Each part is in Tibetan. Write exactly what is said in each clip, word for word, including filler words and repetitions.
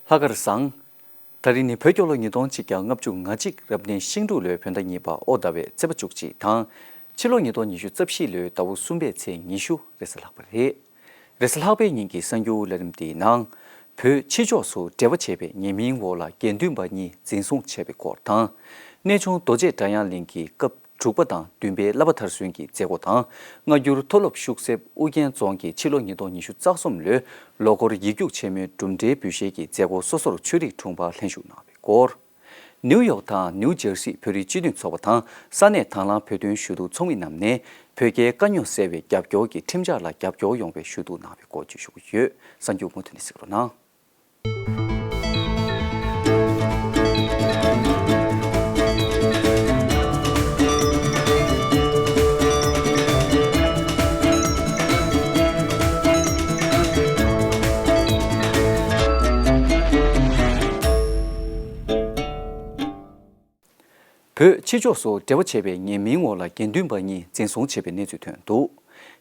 ལྷག་དཀར་བཟང་། ད་རིང་ནི་བོད་རྒྱལ་ལོ་ཉིས་སྟོང་ཆིག་བརྒྱ་ལྔ་བཅུ་ང་གཅིག་རབ་གནས་ཤིང་འབྲུག་ལོའི་བོད་ཟླ་གཉིས་པ་ཨོ་ཟླ་བའི་ཚེས་པ་བཅུ་གཅིག་དང་། ཕྱི་ལོ་ཉིས་སྟོང་ཉི་ཤུ་རྩ་བཞི་ལོའི་ཟླ་བ་གསུམ་པའི་ཚེས་ཉི་ཤུ་རེས་གཟའ་ལྷག་པ་རེད། རེས་གཟའ་ལྷག་པའི་ཉིན་གྱི་གསར་འགྱུར་ལས་རིམ་འདིའི་ནང་། བོད་ཕྱི་ཕྱོགས་སུ་འབྲེལ་བ་བྱས་པའི་ཉེས་མིང་འོག་ལ་དགེ་འདུན་པ་གཉིས་འཛིན་བཟུང་བྱས་པའི་སྐོར་དང་། གནས་ཆུང་རྡོ་རྗེ་སྒྲ་དབྱངས་གླིང་གི་སྐབས་དྲུག་པ་དང་བདུན་པའི་བསླབ་པ་མཐར་སོན་གྱི་མཛད་སྒོ་དང་། སྔ་འགྱུར་མཐོ་སློབ་ཤུག་གསེབ་ཨུ་རྒྱན་རྫོང་གི་ཕྱི་ལོ་ཉིས་སྟོང་ཉི་ཤུ་རྩ་གསུམ་ལོའི་ལོ་འཁོར་ཡིག་རྒྱུགས་ཆེན་མོའི་གྲུབ་འབྲས་འབུལ་བཞེས་ཀྱི་མཛད་སྒོར་སོ་སོར་ཆོས་རིག་དྲུང་འཕར་ལྷན་ཞུགས་གནང་བའི་སྐོར། ནིའུ་ཡོག་དང་ནིའུ་ཇར་སི་བོད་རིགས་སྤྱི་མཐུན་ཚོགས་པ་དང་ས་གནས་དང་བླངས་བོད་དོན་ཞུ་གཏུག་ཚོགས་མི་རྣམས་ནས་བོད་རྒྱའི་དཀའ་རྙོག་སེལ་བའི་རྒྱབ་སྐྱོར་གྱི་ཁྲིམས་འཆར་ལ་རྒྱབ་སྐྱོར་ཡོང་བའི་ཞུ་གཏུག་གནང་བའི་སྐོར་བརྗོད་ཞུ་གི་ཡོད། གསར་འགྱུར་མུ་མཐུད་ནས་གཟིགས་རོགས་གནང་། བོད་ཕྱི་ཕྱོགས་སུ་འབྲེལ་བ་བྱས་པའི་ཉེས་མིང་འོག་ལ་དགེ་འདུན་པ་གཉིས་འཛིན་བཟུང་བྱས་པའི་གནས་ཚུལ་ཐོན་འདུག།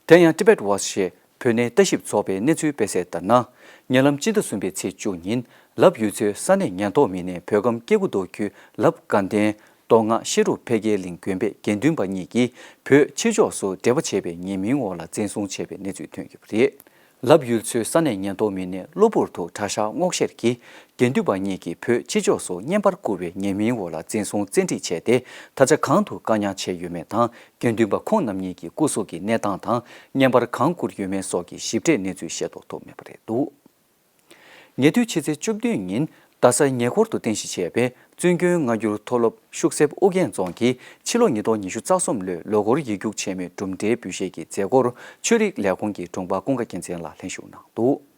དེ་ཡང་Tibet Watch ཞེས་བོད་གནས་ལྟ་ཞིབ་ཚོགས་པའི་གནས་ཚུལ་སྤེལ་གསལ་ལྟར་ན། ཉེ་ལམ་སྤྱི་ཟླ་གསུམ་པའི་ཚེས་བཅུ་ཉིན་ལབ་ཡུལ་ཚོའི་ས་གནས་ཉེན་རྟོག་མི་སྣས་བོད་ཁམས་སྐྱེ་རྒུ་མདོ་ཁུལ་ལབ་དགའ་ལྡན་མདོ་སྔགས་བཤད་སྒྲུབ་འཕེལ་རྒྱས་གླིང་དགོན་པའི་དགེ་འདུན་པ་གཉིས་ཀྱིས་བོད་ཕྱི་ཕྱོགས་སུ་འབྲེལ་བ་བྱས་པའི་ཉེས་མིང་འོག་ལ་འཛིན་བཟུང་བྱས་པའི་གནས་ཚུལ་ཐོན་ཡོད་པ་རེད། ལབ་ཡུལ་ཚོའི་ས་གནས་ཉེན་རྟོག་མི་སྣས་གློ་བུར་དུ་གྲྭ་ཤག་སྔོག་བཤེར་གྱིས་དགེ་འདུན་པ་གཉིས་ཀྱིས་བོད་ཕྱི་ཕྱོགས་སུ་བརྙན་པར་བསྐུར་བའི་ཉེས་མིང་འོག་ལ་འཛིན་བཟུང་བཙན་ཁྲིད་བྱས་ཏེ། ད་ཆ་གང་དུ་བཀག་ཉར་བྱས་ཡོད་མེད་དང་། དགེ་འདུན་པ་ཁོང་རྣམ་གཉིས་ཀྱི་སྐུ་གཟུགས་ཀྱི་གནས་སྟངས་དང་བརྙན་པར་གང་བསྐུར་ཡོད་མེད་སོགས་ཀྱི་ཞིབ་ཕྲའི་གནས་ཚུལ་ཤེས་རྟོགས་ཐུབ་མེད་པ་རེད་འདུག། ཉེ་དུས་ཕྱི་ཚེས་བཅུ་བདུན་ཉིན་རྡ་ས་ཉེ་འཁོར་དུ་རྟེན་གཞི་བྱས་པའི་བཙུན་དགོན་སྔ་འགྱུར་མཐོ་སློབ་ཤུག་གསེབ་ཨུ་རྒྱན་རྫོང་གིས་ཕྱི་ལོ་ཉིས་སྟོང་ཉི་ཤུ་རྩ་གསུམ་ལོའི་ལོ་འཁོར་ཡིག་རྒྱུགས་ཆེན་མོའི་གྲུབ་འབྲས་འབུལ་བཞེས་ཀྱི་མཛད་སྒོར་ཆོས་རིག་ལས་ཁུངས་ཀྱི་དྲུང་འཕར་ཀུན་དགའ་རྒྱལ་མཚན་ལགས་ལྷན་ཞུགས་གནང་འདུག།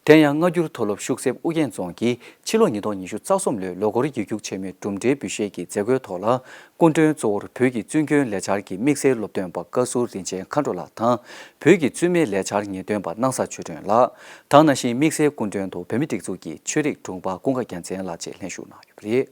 དེ་ཡང་སྔ་འགྱུར་མཐོ་སློབ་ཤུག་གསེབ་ཨུ་རྒྱན་རྫོང་གིས་ཕྱི་ལོ་ཉིས་སྟོང་ཉི་ཤུ་རྩ་གསུམ་ལོའི་ལོ་འཁོར་ཡིག་རྒྱུགས་ཆེན་མོའི་གྲུབ་འབྲས་འབུལ་བཞེས་ཀྱི་མཛད་སྒོའི་ཐོག་ལ། སྐུ་མགྲོན་གཙོ་བོར་བོད་ཀྱི་བཙུན་དགོན་ལས་འཆར་གྱི་དམིགས་བསལ་སློབ་སྟོན་པ་བཀའ་ཟུར་རིན་ཆེན་མཁའ་འགྲོ་ལགས་དང་། བོད་ཀྱི་བཙུན་མའི་ལས་འཆར་ངེས་སྟོན་པ་སྣང་ས་ཆོས་སྒྲོན་ལགས། དེ་ནང་བཞིན་དམིགས་བསལ་སྐུ་མགྲོན་དུ་བོད་མིའི་སྒྲིག་འཛུགས་ཀྱི་ཆོས་རིག་དྲུང་འཕར་ཀུན་དགའ་རྒྱལ་མཚན་ལགས་བཅས་ལྷན་ཞུགས་གནང་ཡོད་པ་རེད།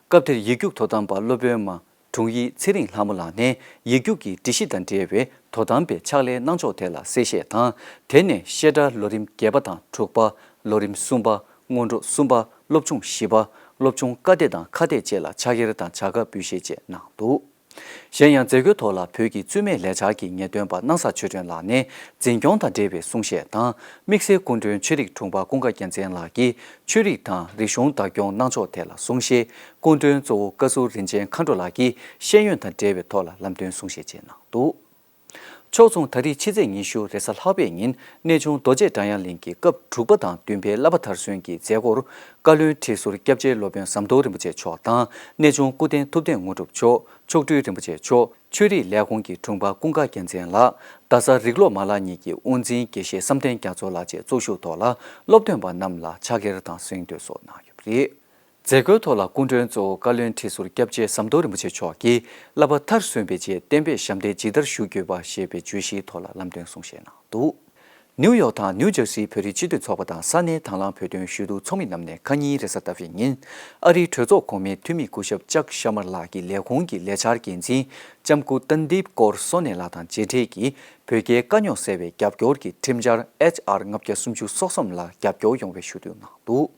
སྐབས་དེར་ཡིག་རྒྱུགས་དོ་དམ་པ་སློབ་དཔོན་མ་དྲུང་ཡིག་ཚེ་རིང་ལྷ་མོ་ལགས་ནས་ཡིག་རྒྱུགས་ཀྱི་སྒྲིག་གཞི་དང་འབྲེལ་བའི་དོ་དམ་པའི་ཕྱག་ལས་གནང་ཕྱོགས་ཐད་ལ་གསལ་བཤད་དང་། དེ་ནས་བཤད་གྲྭ་ལོ་རིམ་བརྒྱད་པ་དང་དྲུག་པ། ལོ་རིམ་གསུམ་པ། སྔོན་འགྲོ་གསུམ་པ། སློབ་ཆུང་བཞི་པ། སློབ་ཆུང་ཀ་སྡེ་དང་ཁ་སྡེ་བཅས་ལ་ཕྱག་འཁྱེར་དང་བྱ་དགའ་འབུལ་བཞེས་བཅས་གནང་འདུག། གཞན་ཡང་མཛད་སྒོའི་ཐོག་ལ་བོད་ཀྱི་བཙུན་མའི་ལས་འཆར་གྱི་ངེས་སྟོན་པ་སྣང་ས་ཆོས་སྒྲོན་ལགས་ནས་འཛིན་སྐྱོང་དང་འབྲེལ་བའི་གསུང་བཤད་དང་། དམིགས་བསལ་སྐུ་མགྲོན་ཆོས་རིག་དྲུང་འཕར་ཀུན་དགའ་རྒྱལ་མཚན་ལགས་ཀྱིས་ཆོས་རིག་དང་རིག་གཞུང་བདག་སྐྱོང་གནང་ཕྱོགས་ཐད་ལ་གསུང་བཤད། སྐུ་མགྲོན་གཙོ་བོ་བཀའ་ཟུར་རིན་ཆེན་མཁའ་འགྲོ་ལགས་ཀྱིས་ཤེས་ཡོན་དང་འབྲེལ་བའི་ཐོག་ལ་ལམ་སྟོན་གསུང་བཤད་བཅས་གནང་འདུག། ཕྱོགས་མཚུངས་ད་རེས་ཕྱི་ཚེས་ཉི་ཤུ་རེས་གཟའ་ལྷག་པའི་ཉིན་གནས་ཆུང་རྡོ་རྗེ་སྒྲ་དབྱངས་གླིང་གི་སྐབས་དྲུག་པ་དང་བདུན་པའི་བསླབ་པ་མཐར་སོན་གྱི་མཛད་སྒོར་བཀའ་བློན་ཁྲི་ཟུར་སྐྱབས་རྗེ་སློབ་དཔོན་ཟམ་གདོང་རིན་པོ་ཆེ་མཆོག་དང་། གནས་ཆུང་སྐུ་རྟེན་ཐུབ་བསྟན་དངོས་གྲུབ་མཆོག། མཆོག་སྤྲུལ་རིན་པོ་ཆེ་མཆོག། ཆོས་རིག་ལས་ཁུངས་ཀྱི་དྲུང་འཕར་ཀུན་དགའ་རྒྱལ་མཚན་ལགས། རྡ་ས་རིག་སློབ་མ་ལག་གཉིས་ཀྱི་དབུ་འཛིན་དགེ་བཤེས་བསམ་གཏན་རྒྱ་མཚོ་ལགས་བཅས་གཙོ་བཞུགས་ཐོག་ལ་སློབ་སྟོན་པ་རྣམས་ལ་ཕྱག་འཁྱེར་དང་གཟེངས་བསྟོད་སོགས་གནང་ཡོད་པ་རེད། མཛད་སྒོའི་ཐོག་ལ་སྐུ་མགྲོན་གཙོ་བོ་བཀའ་བློན་ཁྲི་ཟུར་སྐྱབས་རྗེ་ཟམ་གདོང་རིན་པོ་ཆེ་མཆོག་གིས་བསླབ་པ་མཐར་སོན་པའི་རྗེས་བསྟན་པའི་ཞབས་འདེགས་ཇི་ལྟར་ཞུ་དགོས་པ་ཞེས་པའི་བརྗོད་གཞིའི་ཐོག་ལ་ལམ་སྟོན་གསུང་བཤད་གནང་འདུག། ནིའུ་ཡོག་དང་ནིའུ་ཇར་སིའི་བོད་རིགས་སྤྱི་མཐུན་ཚོགས་པ་དང་ས་གནས་དང་བླངས་བོད་དོན་ཞུ་གཏུག་ཚོགས་མི་རྣམས་ནས་ཁ་ཉིན་རེས་གཟའ་ཟླ་བའི་ཉིན་ཨ་རིའི་གྲོས་ཚོགས་གོང་མའི་འཐུས་མི་སྐུ་ཞབས་ཅག་ཤ་མར་ལགས་ཀྱི་ལས་ཁུངས་ཀྱི་ལས་འཆར་འགན་འཛིན་ལྕམ་སྐུ་ཏན་དིབ་ཀོར་སོ་ནེ་ལགས་དང་མཇལ་འཕྲད་ཀྱིས་བོད་རྒྱའི་དཀའ་རྙོག་སེལ་བའི་རྒྱབ་སྐྱོར་གྱི་ཁྲིམས་འཆར་ཨེཆ་ཨར་ལྔ་བརྒྱ་སུམ་ཅུ་སོ་གསུམ་ལ་རྒྱབ་སྐྱོར་ཡོང་བའི་ཞུ་གཏུག་གནང་འདུག།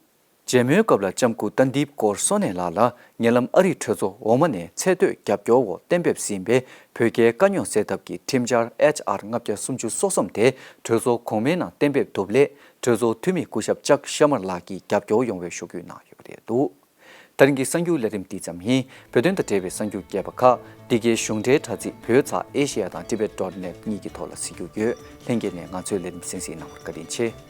མཇལ་མོལ་སྐབས་ལ་ལྕམ་སྐུ་ཏན་དིབ་ཀོར་སོ་ནེ་ལགས་ལ་ཉེ་ལམ་ཨ་རིའི་གྲོས་ཚོགས་འོག་མ་ནས་ཚད་མཐོའི་རྒྱབ་སྐྱོར་འོག་གཏན་འབེབས་ཟིན་པའི་བོད་རྒྱའི་དཀའ་རྙོག་སེལ་ཐབས་ཀྱི་ཁྲིམས་འཆར་ཨེཆ་ཨར་ལྔ་བརྒྱ་སུམ་ཅུ་སོ་གསུམ་དེ་གྲོས་ཚོགས་གོང་མའི་ནང་གཏན་འབེབས་ཐུབ་སླད་གྲོས་ཚོགས་འཐུས་མི་སྐུ་ཞབས་ཅག་ཤ་མར་ལགས་ཀྱིས་རྒྱབ་སྐྱོར་ཡོང་བའི་ཞུ་སྐུལ་གནང་ཡོད་པ་རེད་འདུག། ད་རིང་གི་གསར་འགྱུར་ལས་རིམ་འདི་ཙམ་ཡིན། བོད་དོན་དང་འབྲེལ་བའི་གསར་འགྱུར་རྒྱས་པ་ཁག་འདི་གའི་གཞུང་འབྲེལ་དྲ་ཚིགས་བོད་ཚགས་ཨེ་ཤེ་ཡ་དང་ཊི་བེཊ་ཌོཊ་ནེཊ་གཉིས་ཀྱི་ཐོག་ལ་གཟིགས་རྒྱུ་ཡོད། ལྷན་རྒྱས་ནས་ང་ཚོའི་ལས་རིམ་གསན་གཟིགས་གནང་བར་བཀའ་དྲིན་ཆེ།